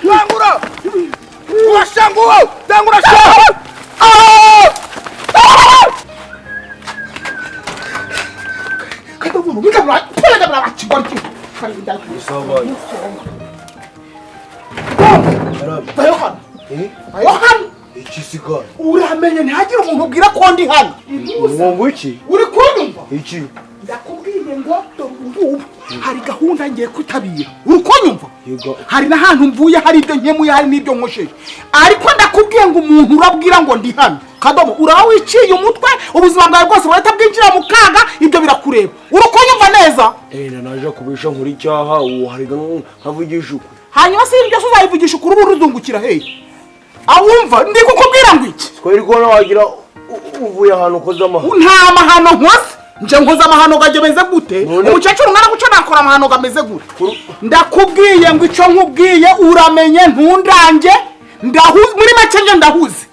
Tangura! Washanguwe! Tangura sha! Uramenye ntihagire umuntu ubwira ko ndi hano. Ngo iki? Uri kunyumva? Iki? Ndakubwiye ngo ubu hari gahunda ngiye kwitabira. Uri kunyumva? Hari n'ahantu mvuye, hari ibyo nkemuye, hari n'ibyo nkosheje. Ariko ndakubwiye ngo umuntu urabwira ngo ndi hano. Kadomo uraba wiciye umutwe, ubuzima bwawe bwose burahita bwinjira mu kaga, ibyo birakureba. Uri kunyumva neza? Naje kubisha nkuri icyaha, ubu hari nkavugisha uku. Hanyuma si ibyo uzayivugisha ukuri ubu uruzungukira hehe? Awumva ndi kukubwira ngo iki? Twari kubona wagira uvuye ahantu ukoze amahano. Nta mahano nkoze. Nje nkoze amahano gagemeze gute? Umukecuru mwana guca nakora amahano gameze gute? Ndakubwiye ngo ico nkubwiye uramenye ntundange, ndahuze muri make nje ndahuze.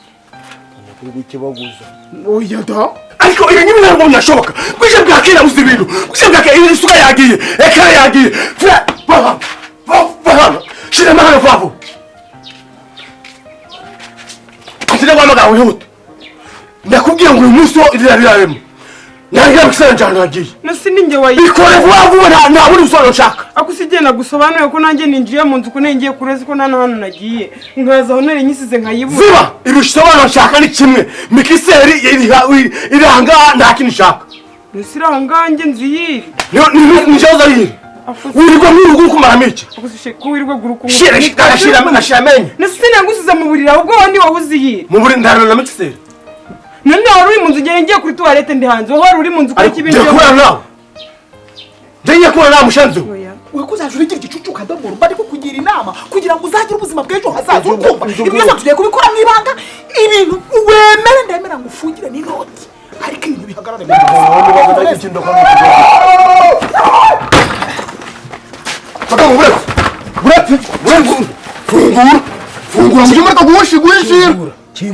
Kukibaguza. Oya da. Ariko ibi ngibi ntabwo binashoboka. Bwije bwa kera uzi ibintu. Bwije bwa kera isuka yagiye, ekara yagiye. Fra, va va va. Shira amahano vavo. Ashira guhamagara wihuta. Ndakubwiye ngo uyu munsi wo irabiraremo. Ntangira gusana njyana nagiye. Nasi ninjye wayi. Bikore vuba vuba nta bundi busobanuro nshaka. Ako si genda gusobanura ko nanjye ninjiye mu nzu ko ngiye kurezi ko nta hantu nagiye. Nkaza aho nari nyisize nkayibura. Ziba ibisobanuro nshaka ni kimwe. Mikiseri iranga nta kintu nshaka. Nasi iranga nge nzu yiri. Ni cyoza yiri. Wirirwa mw'urugo kumaramo iki? Ako si ko wirirwa guruko. Shira shira amenyo. Nasi sinagusize mu buriri ahubwo wowe ni wowe uzi yiri. Mu buriri ndarana na mikiseri. None wari uri mu nzu ngiye kuri toilette ndi hanze, wowe wari uri mu nzu kuri kibindi. Ariko nawe. Ngiye kubona nawe mushanzu. Wewe kuzaje urigira igicucu Kadomo, mba ariko kugira inama kugira ngo uzagire ubuzima bw'ejo hazaza ukumva. Ibyo byose tugiye kubikora mu ibanga, ibintu wemere ndemera ngo ufungire n'inoti. Ariko ibintu bihagarare mu nzu. Kadomo buretse. Buretse. Buretse. Fungura. Fungura mujye mureka guhishira.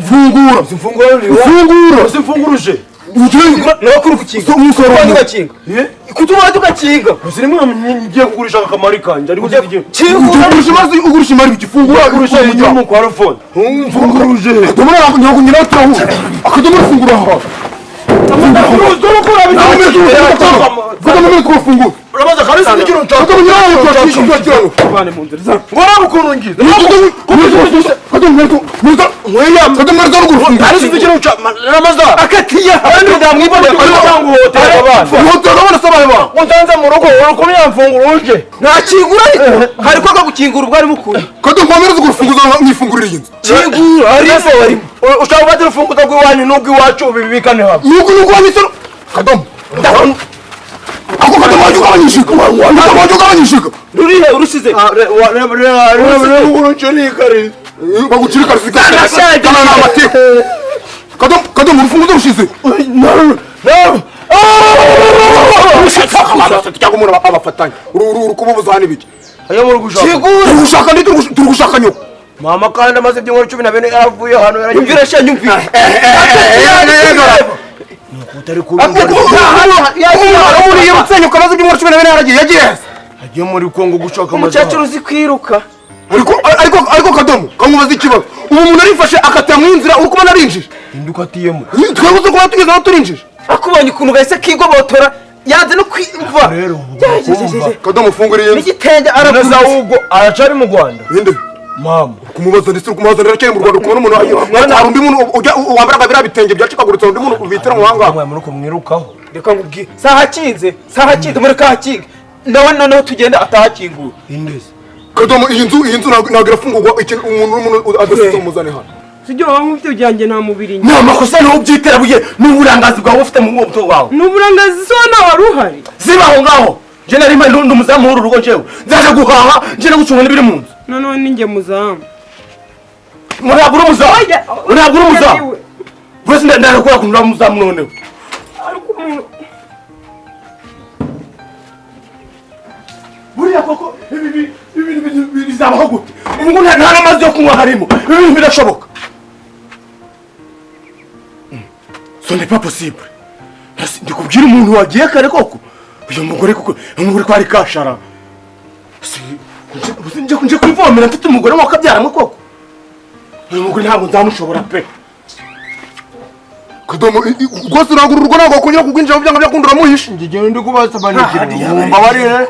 Fungura. Fungura. Fungura. Nakuru gukinga. Umusoro ugakinga. Kutuma tugakinga. Uzirimo ngiye kugurisha akamari kanje ariko ugiye. Kingura ugurisha ugurisha imari bikifungura ugurisha inyuma kwa phone. Funguruje. Akadomo ntabwo nyina turahuza. Akadomo fungura aho. Akadomo fungura. Urabaza kabisa n'ikintu nshaka. Akadomo nyina turahuza. Bane mu nzira. Ngora ukuntu ngize. Akadomo Akadomo ruguru. Ari ikintu nshaka. Ramaza. Akatiya. Abandi ndamwibone cyangwa uhotera abana. Uhotera abana sabaye ba. Untanze mu rugo urukomye yamfungura uje. Ntakingura hari kwanga gukingura ubwo ari mukuru. Kadomo nkomere urufunguzo mwifungurira iyi nzu. Kingura harimo harimo. Ushaka gufata urufunguzo rw'iwanyu n'urw'iwacu ubibikane hamwe. Nuko nuko wanyisoro. Kadomo. Ako kadomo wajya ugabanyishika. Kadomo wajya ugabanyishika. Rurihe urusize. Bagucirika rusika. Kana na mateko. Kadomo kadomo urufunguzo rushize. No. Cyangwa umuntu abafatanya. Uru kububuza hano ibiki. Ayo muri gushaka. Kigura. Ugushaka ndi turugushaka nyoko. Mama kandi amaze ibyumweru 14 yaravuye hano yaragiye. Nyumvira sha nyumvira. Utari kubumva. Uri yirutse nyoko amaze ibyumweru 14 yaragiye yagiye. Agiye muri Kongo gushaka umukecuru uzi kwiruka. Ariko Kadomo kamubaza ikibazo. Ubu umuntu arifashe akatira mu nzira uri kubona arinjije. Hinduka atiyemo. Twebwe uzi kuba tugeze aho turinjije. Akubonye ukuntu gahise kigobotora yanze no kwimva. Rero Kadomo fungura iyi nzu. N'igitenge neza arakuze. ahubwo aracari mu Rwanda. Ninde? Mama. Kumubaza ndetse kumubaza ndacyari mu Rwanda kubona umuntu hari undi muntu ujya wambara biriya bitenge byacikaguritse undi muntu ubitira mu hanga. Mwe muri kumwirukaho. Reka ngubwire. Sahakinze, sahakinze muri kahakinga. Nawe noneho tugenda atahakingura. Indeze. Kadomo iyi nzu ntabwo irafungurwa umuntu adafite umuzane hano. Sijyo wowe nk'ufite ujyanjye nta mubiri Ni amakosa niho ubyitera buye n'uburangazi bwawe ufite mu mutwe wawe. N'uburangazi so nawe wari uhari. Ziba aho ngaho. Nje nari mpari ndi umuzamu w'uru rugo njewe. Nzaje guhaha nje no gucunga n'ibiri mu nzu. Noneho ninjye muzamu. Ntabwo uri umuzamu. Ntabwo uri umuzamu. Bose ndarakora kuntu uri umuzamu noneho. Ariko umuntu Buriya koko ibi bizabaho gute? Ubu ngo nta n'amazi yo kunywa harimo. Ibi bintu birashoboka. Ce n'est pas possible. Ndikubwira umuntu wagiye kare koko. Uyu mugore koko, uyu mugore ko ari kashara. Nje kwivomera mfite umugore wakabyaramo koko. Uyu mugore ntabwo nzamushobora pe. Kadomo rwose uragura urugo ntabwo wakongera kugwinjira mu byanga byakundura muhishe. Njye ndi kubasobanukira mumbabarire.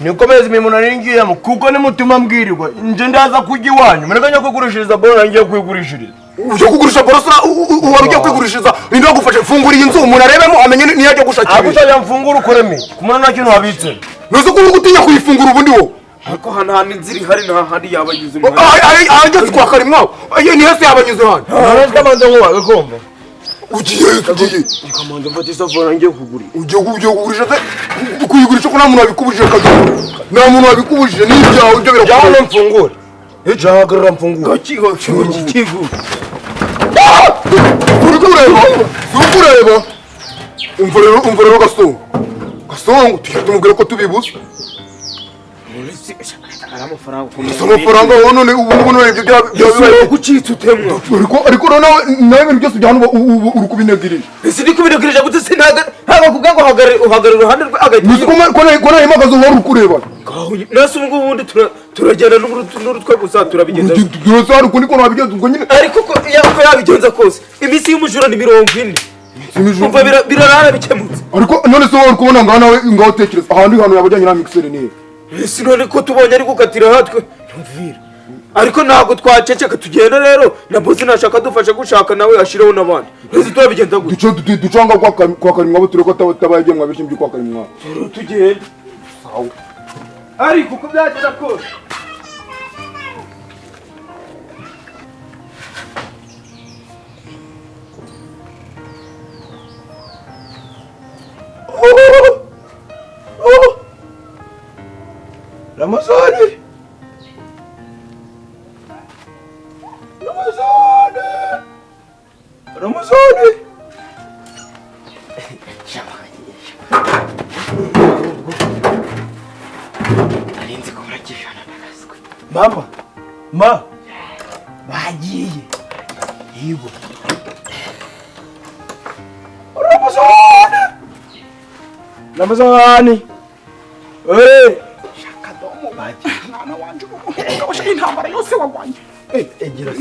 Nikomeze imirimo nari ngiyemo kuko nimutuma mbwirirwa nje ndaza kujya iwanyu mureka njya kugurishiriza boro ngiye kwigurishiriza. Ujya kugurisha boro sura wari ugiye kwigurishiriza ninde wagufashe? Fungura iyi nzu umuntu arebemo amenye niyo ajya gushakira. Ako utajya mfungura ukoreme kumana nta kintu wabitse. Ntuzi ko uri gutinya kuyifungura ubundi wowe. Ariko hano hano inzira ihari nta handi yabanyuze. Ahageze kwa Karimwaho ni hese yabanyuze hano. None se nkuba gakomba. Ugiye ugiye. Ikamanza mfata isafuriya ngiye kugura. Ugiye kugurisha se kuyigurisha ko nta muntu wabikubujije Kadomo. Nta muntu wabikubujije ni ibyawe ibyo birakubaye. Jya mfungure. Ejo hagarara mfungure. Kigo kigo. Uri kureba? Uri kureba? Umva rero Gasongo. Gasongo tujya tumubwira ko tubibuze. Amafaranga wowe none ubu none ibyo byabaye gucitse utemwa. Ariko nawe ibintu byose bya hano uri kubinegirije. Ese ndi kubinegirije gute se ntago kuvuga ngo uhagarare iruhande rwe agahita. Ko nari mpagaze wari uri kureba. Nase ubu ngubu ubundi turagenda n'urutwe gusa turabigenza. Turasa hari ukundi ko nabigenza ubwo nyine. Ariko ko yabigenza kose iminsi y'umujura ni 40. Umva birarara bikemutse. Ariko none se wowe uri kubona ngaho nawe ngaho utekereza ahandi hantu yabajyanye na mixer ni ese none ko tubonye ari gukatira hatwe ntumvira. Ariko ntabwo twaceceka tugenda rero na bosi nashaka dufashe gushaka nawe ashireho n'abandi. Ese turabigenza gute? Ducanga kwa Karimwabo tureko tabaye mwabishe mbyo kwa Karimwabo. Tugenda. Sawa. Ariko uko byagenda kose Ramazani! Ramazani! Ramazani! Narinzi ko muragishana n'akaswe. Mama! Ma! Bagiye. Yego. Ramazani! Ramazani! Hey! Mwana wanje umugabo shaka intambara yose wagwanye. Egira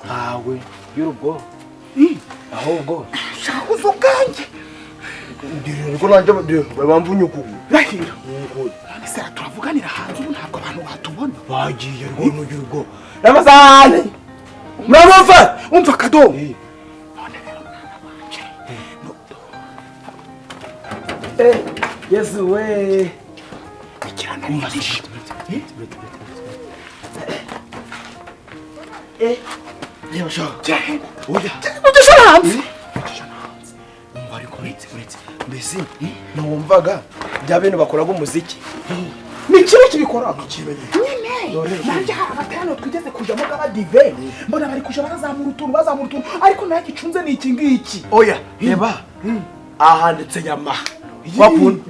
ntawe y'urugo ahubwo shaka uzubwanjye ndiko nanje bamvunye ukugu rahira none se turavuganira hanze ubu ntabwo abantu batubona bagiye rwo n'urugo Ramazani muramuva umva Kadomo none rero mwana wanje Yesu we Mbese ntiwumvaga bya bintu bakoraga umuziki ni kimwe kibikoraga nyine nanjye hari abatanu twigeze kujyamo b'abadive mbona bari kuja barazamura utuntu ariko nayo gicunze ni iki ngiki. Oya reba ahanditse Yamaha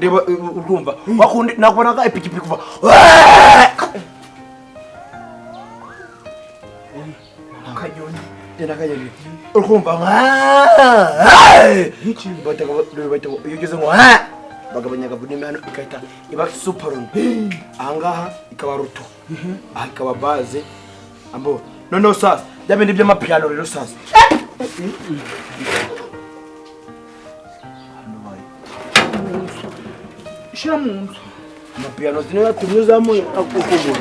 reba urumva wakundi nabonaga ipikipiki kuva akanyoni nakanyoni urumva iyo ugeze ngo bagabanyaga volume hano ikahita iba super ahangaha ikaba ruto aha ikaba base ambo noneho sasa bya bindi by'amapiano rero sasa shira mu nzu amapiano zino yatumye uzamuye ukuguru.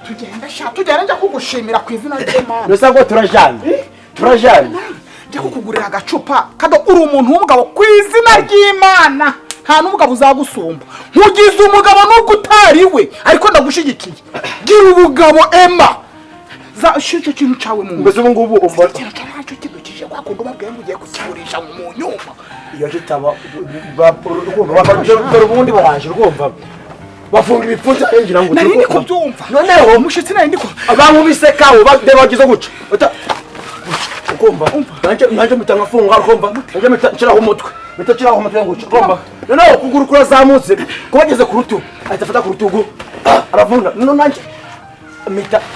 Tugenda sha tugenda njya kugushimira ku izina ry'Imana. Nusa ngo turajana turajana njya kukugurira agacupa Kado uri umuntu w'umugabo ku izina ry'Imana nta n'umugabo uzagusumba nkugize umugabo nubwo utari we ariko ndagushigikiye gira ubugabo Emma za shicyo kintu cawe mu mbese ubu ngubu umva ikintu cyacu kidukije kwa kundi ubabwiye ngo ugiye kukigurisha mu nyuma iyo kitaba urumva ubundi baraje urumva bafunga ibipfunsi arinjira ngo nari ndi kubyumva noneho umushitsi nari ndi ko abankubise kawo bagize guca ukumva nanjye mpita nkafunga ukumva nanjye mpita nshiraho umutwe ngo ukumva noneho ukuguru kurazamutse kubageze ku rutugu ahita afata ku rutugu aravuna noneho nanjye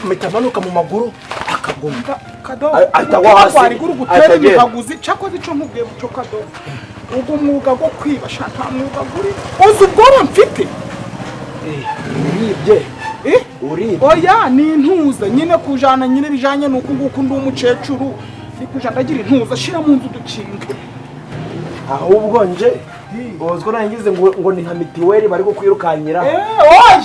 mpita manuka mu maguru Kado Ahita agwa hasi, wari guri ahita gutera agenda. imihaguzi cyakoze ico nkubwiye cyo kado ubwo mwuga go kwiba sha nta mwuga guri uzi ubwoba mfite. Uribye. Eh? Uribye. Oya ni intuza nyine kujana nyine bijanye nuko nguko ndi umukecuru ni kuja ndagira intuza shira mu nzu dukinge. Ahubwo nje bozwa nangize ngo ni nka mitiweli bari kukwirukanyira. Oya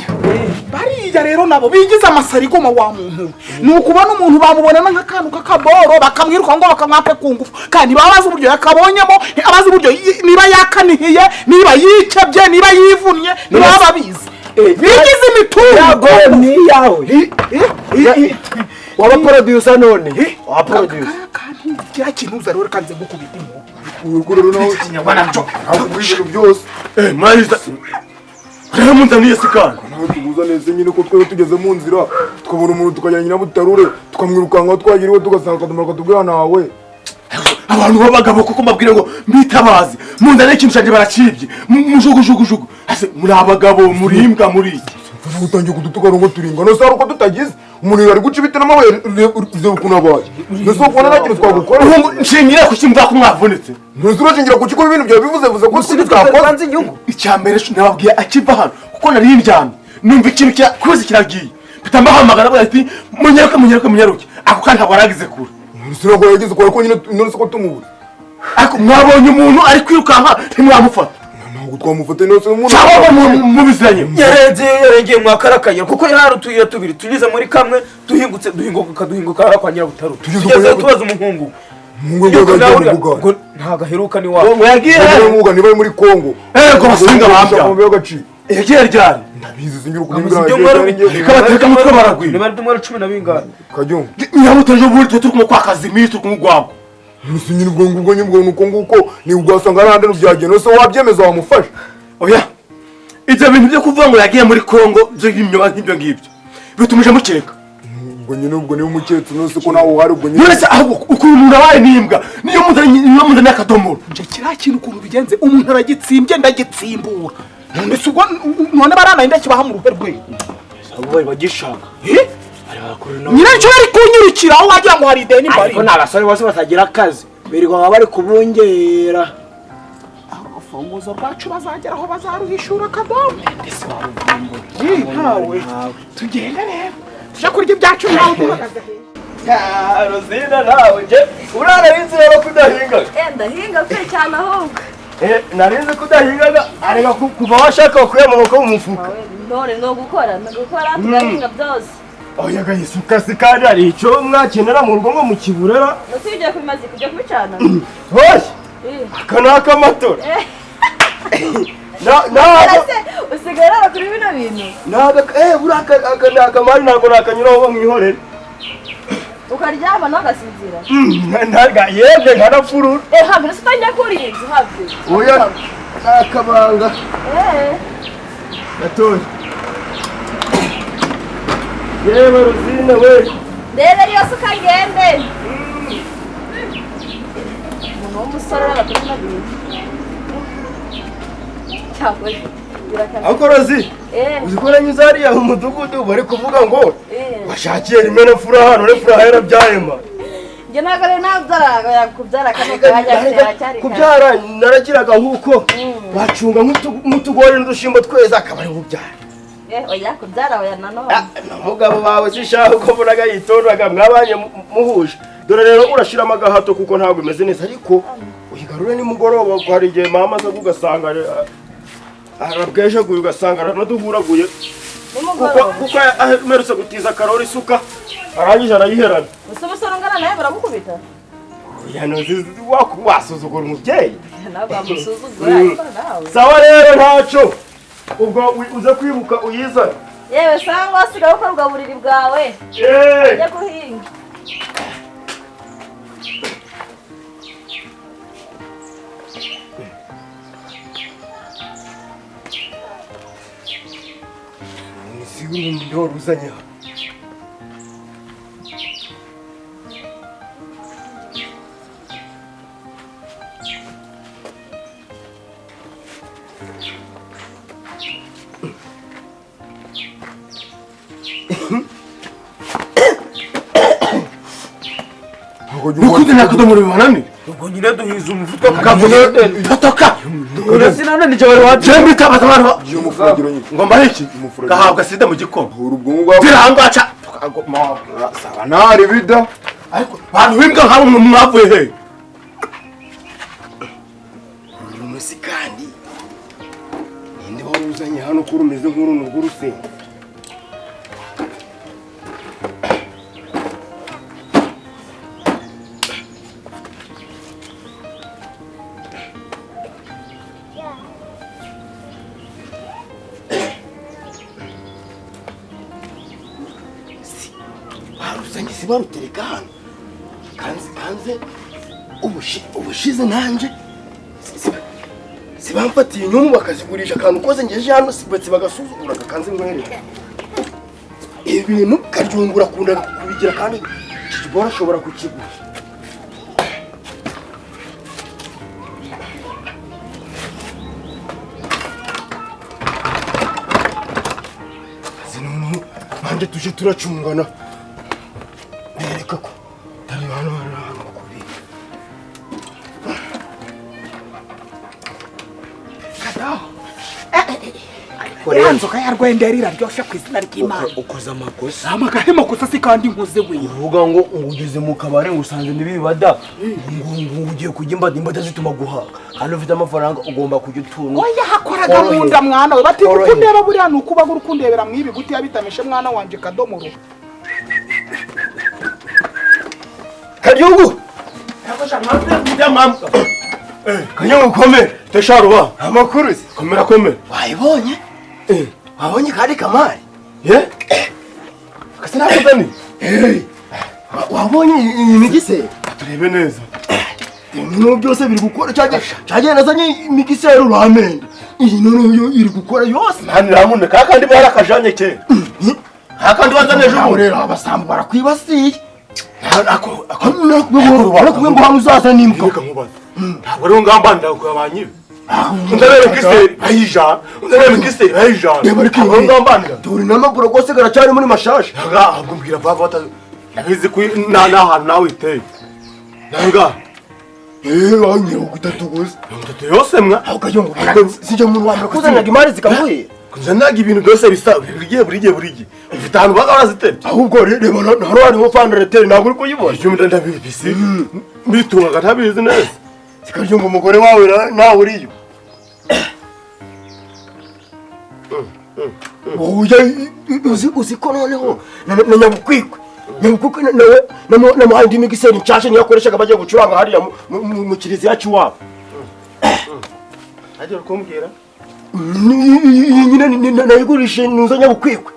bariya rero nabo bigize amasarigoma wa muntu ni ukubona umuntu bamubonana nk'akantu k'akaboro bakamwiruka ngo bakamwake ku ngufu kandi babazi uburyo yakabonyemo, abazi uburyo niba yakanihiye, niba yicebye, niba yivunnye, niba babizi bigize imitungo. Yago ni yawe. Waba producer none. Waba producer. Kantu kira kintu rero kanze gukubita imwo. Urwo rero nawe Kinyarwanda cyo. ntabwo ibintu byose. Mwayiza. Rero munzaniye sikana. Nawe tubuza neza nyine ko twari tugeze mu nzira tukabona umuntu tukajyana nyirabutarure tukamwirukanka twagiriwe tugasanga akadomora katubwira nawe. Abantu b'abagabo kuko mbabwire ngo mbitabazi munzaniye ikintu cyanjye baracibye mujugujugujugu. Ase muri abagabo muri imbwa muri iki. Utangiye kudutuka ngo turinga no sari uko tutagize umuntu yari guca ibiti n'amabuye reba ukuntu abaye. Mbese ukubona nta kintu twagukora. Nshingira ku kimva ko mwavunitse. Mbese urashingira ku kigo ibintu byawe bivuze vuze ko twe twakoze inyungu. Icya mbere nababwiye akiva hano kuko nari ndyamye numva ikintu cya kuzi kiragiye mpita mbahamagara bagira ati munyaruke munyaruke munyaruke ako kandi ntabwo yaragize kure. Mbese ntabwo yageze kure ko nyine none se ko tumubura. Ariko mwabonye umuntu ari kwirukanka ntimwamufata. Ntabwo twamufata nose umuntu. Cyangwa mubizanye. Yarengeye mwakarakanye kuko hari utuyira tubiri tunyuze muri kamwe duhingutse duhinguka duhinguka kwa Nyirabutaro. Tugeze tubaza umuhungu. Umuhungu ngo ntago aheruka ni wawe. Ngo yagiye umuhungu niba ari muri Kongo. Ego basinga bambya. Yagiye ryari? Ndabizi singira ukuntu ibyo. Kabateka mutwe baragwira. Niba ari muri 10 na bingahe. Kajyongo. Nyirabutaro ejo bundi turi kumwe kwa Kazimiri turi kumwe gwagwa. Nuse nyine ubwo ngubwo nyine ubwo nuko nguko ni ubwasanga arande n'ubyagenda nose wabyemeza wamufasha. Oya. Ibyo bintu byo kuvuga ngo yagiye muri Kongo byo imyoba nk'ibyo ngibyo bitumije mukeka. Ubwo nyine ubwo niwe muketse nose ko nawe uhari ubwo nyine. None se ahubwo ukuntu umuntu abaye n'imbwa niyo muzanye akadomoro. Nje kiriya kintu ukuntu bigenze umuntu aragitsimbye ndagitsimbura. None se ubwo none baranaye ndakibaha mu ruhe rwe. Abo bari bagishaka. Nyiracyo bari kunyirukira aho wagira ngo hari ideni mbari. Ariko n'abasore bose batagira akazi birirwa bari kubungera. Urufunguzo rwacu bazagera aho bazaruhishura akadomo. Ndetse waruvumbura. Ntawe. Tugende rero. Tujya kurya ibyacu ntawe duhagaze. Rosina nawe nje urararinze rero kudahinga. Ndahinga pe cyane ahubwo. Narinze kudahingaga areka kuva washaka kuya amaboko mu mufuka. None no gukora, no gukora tugahinga byose. Oya gayisuka sikandi ari icyo mwakenera mu rugo ngo mukiburera. Nose ugiye kubimaze kujya kubicana. Hoye. Aka naka matora. Na usigaye kuri bino bintu. Naga buraka aka naka mari nako nakanyuraho mwihorere. Ukaryama nawe ugasinzira. Ntarga yebwe nkarapfurura. Habe utangiye kuriye inzu habe. Oya akabanga. Gatoya. Yewe Rosina we. Ndebe ariyo suka ngende. Umuntu w'umusore arabakora bintu. Cyakora Ako Rozi. Uzikora nyuze hariya mu mudugudu bari kuvuga ngo washakiye rimwe na furaha none furaha yarabyayema. Njye ntabwo rero nabyaraga yakubyara kano kanya cyari. Kubyara narakiraga nkuko bacunga nk'utugori n'udushimbo tweza akaba ari ubyara. Oya kubyara oya nanone. Mugabo bawe sishaho ko mbonaga yitondaga mwabanye muhuje. Dore rero urashiramo agahato kuko ntabwo imeze neza ariko uyigarure ni mugoroba hari igihe mama aza ugasanga arabwejaguye ugasanga aranaduhuraguye. Kuko aherutse gutiza karori isuka arangije arayiherana. Umusore ungana nawe baramukubita? Oya ntuzi wasuzugura umubyeyi. Ntabwo wamusuzugura ariko nawe. Sawa rero ntacyo. Ubwo uze kwibuka uyizane. Yewe sangwa wasigaye ukora ubwo buriri bwawe. Ujye guhinga. Siguro uzanye hano. Nukundi nakadomoro bibananira. Ubwo nyine duhiza umuvuduko kavune totoka. Urasi none nije wari waje. Jembe tabaza abantu. Y'umufuragiro nyine. Ngo mbahe iki? Gahabwa sida mu gikoma. Hura ubwonko bwawe. Zirangwa cha. Saba nari bida. Ariko bantu bimbwa nka mwe mwavuye he? Uyu munsi kandi ninde wari uzanye hano ko rumeze nk'uruno rw'urusengo? Baruzanye si barutereka hano kanze ubushize nanje sibamfatiye inyungu bakazigurisha akantu koze ngeje hano sibatsi bagasuzugura kanze nkwereka ibintu karyungura kunda kubigira kandi kibora ashobora kukigura. Zinono manje tuje turacungana nereka ko tari hano hano kubika Ya nzoka ya rwendera iraryoshe ku izina ry'Imana. Ukoza amakosa. Amagahe makosa si kandi nkoze we. Uvuga ngo ugeze mu kabare ngo usanze n'ibibada ngo ugiye kujya imbada imbada zituma guhaga kandi ufite amafaranga ugomba kujya utuntu. Oya hakoraga munda mwana we bati ukundeba buriya nukuba urukundebera mwibi gute yabitamishe mwana wanje kadomoro. Karyungu. Kanyangu komera tesharuba amakuru se komera komera wayibonye wabonye kandi kamari ye kase nakuzani wabonye imigiseri turebe neza ibintu byose biri gukora cyaje nazanye imigiseri uramenda iyi none yo iri gukora yose nani ramune kandi barakajanye kera hakandi bazane ejo rero abasambo barakwibasiye ako ako ngo hano uzaza n'imbwa ntabwo ariho ngamba ndakuyabanyibe ndabera kiseri ayijana ndabera kiseri ayijana ntabwo ngambanira dore n'amaguru rwose garacyari muri mashasha ntabwo mbwira vava ndabizi ko nta n'ahantu nawe iteye nanga wanyewe gutatu gusa gutatu yose mwa sijya mu Rwanda kuzanaga imari zikamuye kuzanaga ibintu byose bisa burigiye burigiye ufite ahantu baga barazitebye ahubwo reba hano hariho fandareteri ntabwo uri kuyibona icyo ndabibisi mbitungaga ntabizi neza zikaryumva umugore wawe nawe uriyo uzi ko noneho na Nyabukwikwe nawe namuhaye indi migiseri nshasha niyo akoreshaga bagiye gucuranga hariya mu kiliziya cy'iwabo. Agiye kumbwira nyine nayigurishe nuza Nyabukwikwe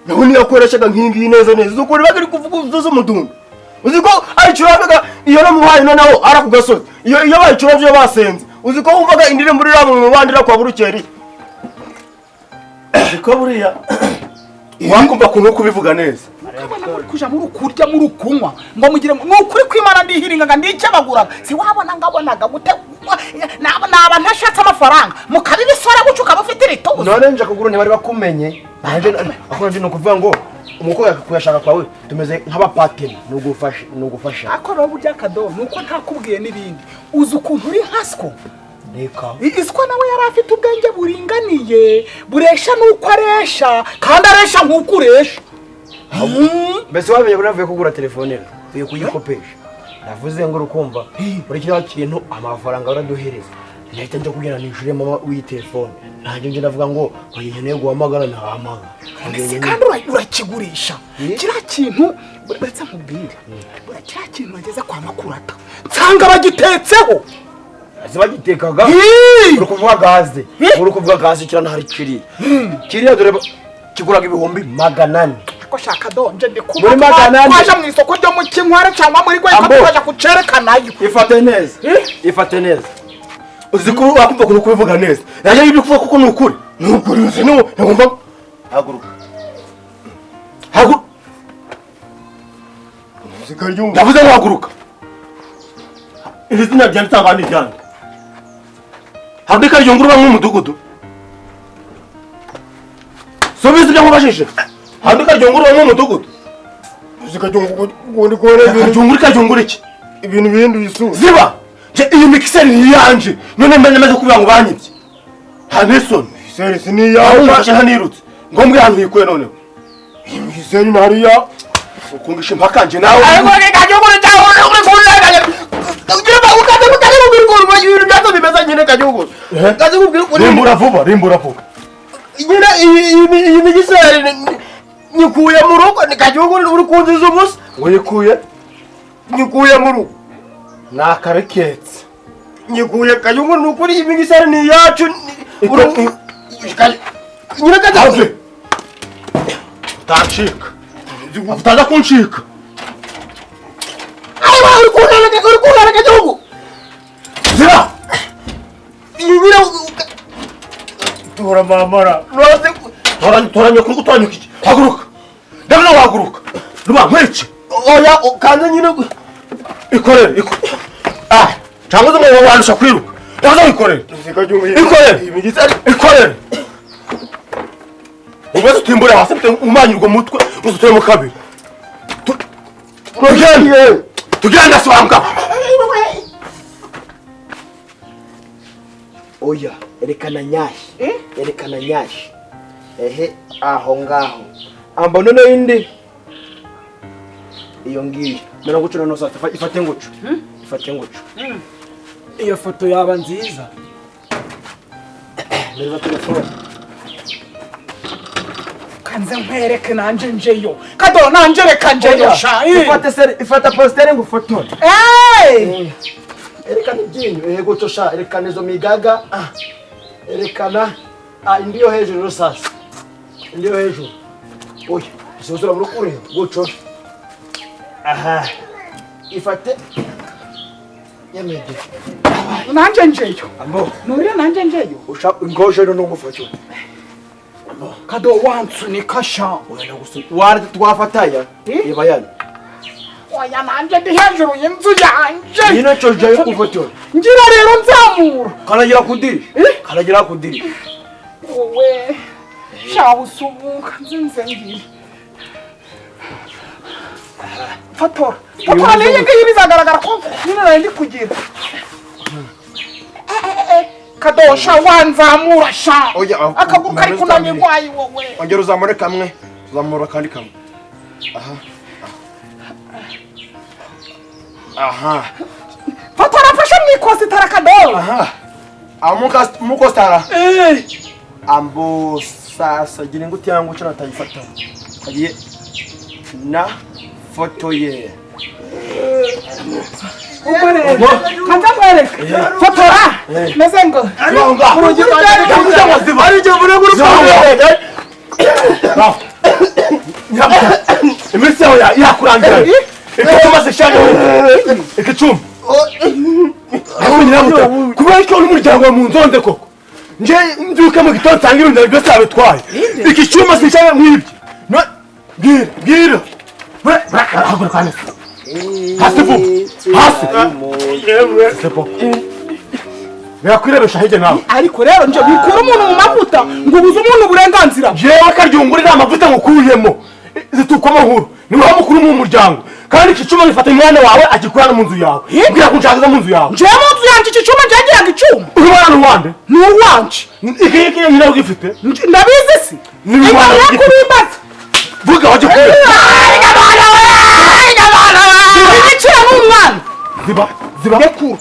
nawe niyo akoreshaga nk'iyi ngiyi neza neza uzi ukuntu baga kuvuga uzuza umudundo uzi ko ayicurangaga iyo namuhaye noneho ara ku gasozi iyo bayicuranze iyo basenze uzi ko wumvaga indirimbo uri mu mubandira kwa Burukeri uzi ko buriya wakumva kuntu kubivuga neza ukabona muri kuja muri kurya muri kunywa ngo mugire nukuri kwimana ndihiringaga ndicabaguraga si wabona ngabonaga gute naba ntashatse amafaranga mukabibisora guca ukaba ufite irituza none nje kugura ntibari bakumenye nanje akora ndi nokuvuga ngo umukobwa kuyashaka kwawe tumeze nk'abapateni nugufasha nugufasha ako robo byakado nuko ntakubwiye nibindi uzi ukuntu uri nkasko reka iswa nawe yari afite ubwenge buringaniye buresha nuko aresha kandi aresha nkuko uresha mbese wamenye ko navuye kugura telefone uye kuyikopesha navuze ngo urukumva buri kiriya kintu amafaranga baraduhereza nahita njya kugira nishure mama w'iyi telefone nanjye nje ndavuga ngo nkeneye guhamagara ntahamagara kandi urakigurisha kiriya kintu uretse nkubwire kiriya kintu wageze kwa Makurata nsanga bagitetseho zibagitekaga uri kuvuga gaze uri kuvuga gaze kirana hari kiriya kiriya dore kiguraga 400,000 ko shaka donje ndikuba twaje mu isoko ryo mu Kinkware cyangwa muri Gwe twaje kucerekanayo ifate neza ifate neza uzi ko wakumva kuntu kubivuga neza yaje ibyo kuvuga kuko nukuri nukuri uzi no ngomba haguruka haguruka ndavuze ngo haguruka iri zina ryanditse abandi ryande haguruka ryungurwa nk'umudugudu subiza ibyo nkubajije haguruka ryungurwa nk'umudugudu Karyungura iki? Ibintu bihinduye isura. Ziba! Nje iyi mixer ni iyanje. None mba namaze kuvuga ngo banyibye. Nta n'isoni. Mixer si ni iyawe. Aho umfashe ntanirutse. Ngombwa ahantu uyikuye noneho. Iyi mixer ni hariya. Ukungisha impaka nje nawe. Ariko Kajungu uri kunteganya. Ibintu byazo bimeze nyine Kajungu. Kajungu. Rimbura vuba, rimbura vuba. Nyine iyi migiseri nyikuye mu rugo ni Kajungu uri kunziza ubusa. Uyikuye? Nyikuye mu rugo. Nakareketse. Nyikuye Kajungu ni ukuri iyi migiseri ni iyacu. Nyine Kajungu. Utancika. Utaza kuncika. Ayiwa uri kuntareka uri kuntareka Kajungu. Ziba! Nyine Tora mamara. Toranya kuri gutanyuka iki? Haguruka. Ndabona wahaguruka. Ruba nkwice. Oya kanze nyine ikorere. Ah, cyangwa se ngo wandusha kwiruka. Ndaza wikorere. Ikorere. Ikorere. Ubaze utimbure hasi umanyirwa mutwe uzutuye mu kabiri. Tugende. Tugende swanga. Oya, erekana nyashi. Erekana nyashi. Ehe, aho ngaho. Amba none indi. Iyo ngiyo. Mera ngucu nono sasa ifate ngucu. Ifate ngucu. Iyo foto yaba nziza. Mereza telefone. Kanze nkwereke nanje njeyo. Kado nanje reka njeyo sha. Ifate seri, ifata posteri ngufotore. Eh! Erekana ibyinyo, yego cyo sha, erekana izo migaga. Erekana indi yo hejuru sasa. Indi yo hejuru. Oya, isozura muri kure, guco. Aha. Ifate yemede. Nanje njeyo. Ambo. Nuriya nanje njeyo. Usha ngoje no ngufoto. Kado wansunika sha. Oya ndagusunika. Wari twafataya. Iba yani. Oya nanje ndi hejuru y'inzu yanje. Nyine cyo jayo kufotora. Ngira rero nzamura. Karagira kudiri. Karagira kudiri. Wowe. Sha usubuka nzinze ngira. Fotora. Fotora niyi ngiyi bizagaragara ko nyine nari ndi kugira. Kado sha wanzamura sha. Akaguru kari kunanirwa ayi wowe. Ongera uzamure kamwe. Uzamura kandi kamwe. Aha. Aha. Fotora fasha mwikosi tarakadoro. Aha. Amuka mukostara. Eh. Ambo sasa gira inguti yangu cyo natayifata. Kagiye na foto ye. Ukore. Kanza kwereka. Fotora. Meze ngo. Iminsi yawe yakurangira. Ikicuma se shaka. Ikicuma. Kubera ko uri umuryango mu nzonde koko. Nje mbyuka mu gitondo nsanga ibintu byose babitwaye. Ikicuma se shaka mwibye. Bwira, bwira. Haguruka hano. Hasi vuba. Hasi. Birakwirebesha hirya nawe. Ariko rero nje bikura umuntu mu mavuta ngo ubuze umuntu uburenganzira. Jewe karyungure nta mavuta ngukuyemo. Zitukwamo nkuru. Ni wowe mukuru mu muryango. Kandi iki cyuma gifata umwana wawe agikurana mu nzu yawe. Mbwira ko nshaka mu nzu yawe. Nje mu nzu yanjye iki cyuma njagiraga icyuma. Uri mwana wande? Ni uwanje. Iki iki nyina ugifite? Ndabizi si. Ni mwana kubimbaza. Vuga waje kuba. Ibicira n'umwana. Ziba, ziba. Ndekura.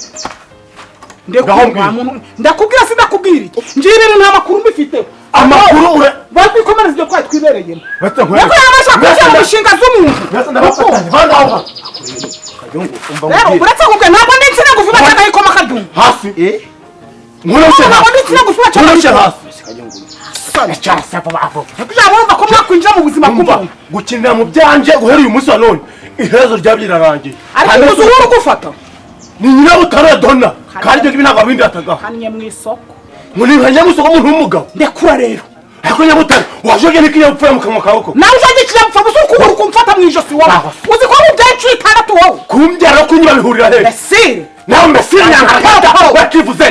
Ndekura muntu. Ndakubwira sindakubwira iki. Nje ibintu nta makuru mbifite. Amakuru ure batwikomereza ibyo twari twibereyemo. Ndakora yabasha kujya mu nshinga z'umuntu. Rero uretse kubwe ntabwo ndi insina ngufi cyangwa ikoma Karyungu. Hasi. Nkurushe. Ntabwo ndi insina ngufi cyangwa Nkurushe hasi. Kugira ko mwakwinjira mu buzima bw'umuntu. Gukinira mu byanje guhera uyu munsi wa none. Iherezo ryabyo rirarangiye. Ariko uzi uri gufata. Ni nyirabutare Donna. Kandi ibyo ntabwo abindi atagaho. Hannye mu isoko. Muri nkanya musoko umuntu w'umugabo. Ndekura rero. Ariko nyabutare wajoge n'ikinyabupfura mu kanwa kawe koko. Nawe ujoge ikinyabupfura gusa ukubura ukumfata mu ijosi wowe. Uzi ko mubyaye inshuro itandatu wowe. Kumbyara no kunyura bihurira hehe? Mbesire. Nawe mbesire nyankara wakivuze.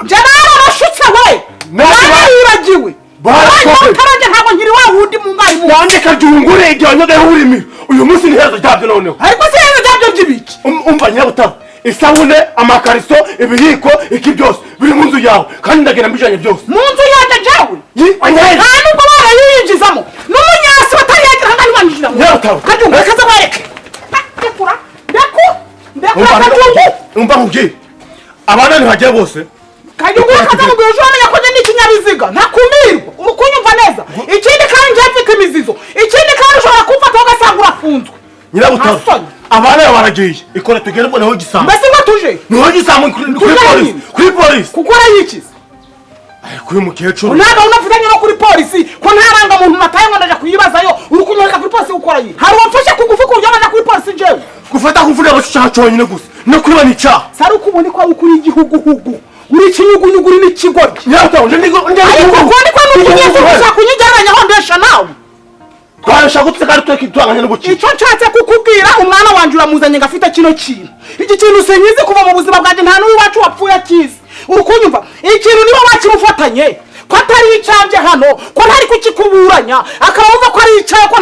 Nje narabashutse we. Narabibagiwe. Barakoze. Ntabwo nkiri wa wundi mu mwarimu. Nanjye Karyungure igihe wanyogeyeho urimiro. Uyu munsi ni iherezo ryabyo noneho. Ariko si iherezo ryabyo ry'ibiki? Iki? Umva Nyirabutaro, isabune, amakariso, ibiyiko, iki byose biri mu nzu yawe, kandi ndagenda mbijanye byose. Mu nzu yanjye jawe? Anyeri. Nta nubwo barayinjizamo n'umunyasi batariyagira hangari banjiramo. Nyirabutaro. Kajungu, reka nze nkwereke. Ndekura, ndekura, ndekura Kajungu. Umva nkubwire, abana ntibagiye bose. Kajungu, reka nze nkubwire, uje wamenya ko njye ni ikinyabiziga ntakumirwa, uri kunyumva neza? Ikindi kandi njye mfite imizizo, ikindi kandi ushobora kumfata ugasanga urafunzwe. Nyirabutaro, Nta soni. abana bawe baragiye, ikora tugende mbona niho gisambo. Mbese ngo tuje? Niho gisambo kuri Tuje polisi. nyine. Kuri polisi. Gukora yikize? Kuri mukecuru. Nta gahunda mfitanye no kuri polisi, ko nta rangamuntu nataye ngo ndaja kuyibazayo. Uri kunyohereza kuri polisi gukora yi? Hari uwamfashe ku ngufu ku buryo naja kuri polisi njyewe? Gufata kuvuga ngo cyaha cyonyine gusa no kuba ni icyaha. Sari uko ubona ko uri igihuguhugu, uri ikinyugunyugu, uri n'ikigoryi. Nyirabutaro, nje ndi nje. Ariko uko niko nukunyeza gushaka kunyigereranya aho ndesha nawe. Twarashaka gutse kandi twekitwanganye n'ubuki. Icyo nshatse kukubwira, umwana wanjye uramuzanye ngo afite kino kintu, iki kintu sinkizi kuva mu buzima bwanjye, nta n'uwacu wapfuye akizi, uri kunyumva? Ikintu niba wakimufatanye ko atari icyanjye hano, ko ntari kukikuburanya, akaba wumva ko ari icyawe, ko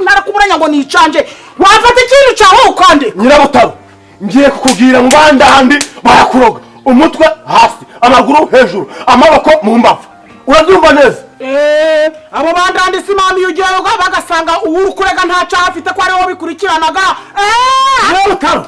ntarakuburanya ngo ni icyanjye, wafata ikintu cyawe ukandika. Nyirabutaro, ngiye kukubwira mu bandandi barakuroga, umutwe hasi, amaguru hejuru, amaboko mu mbavu, urabyumva neza? Abo bandandi si mama, iyo ugiyeyo bagasanga uwo uri kurega nta cyaha afite, ko ariwo bikurikiranaga. Nyirabutaro.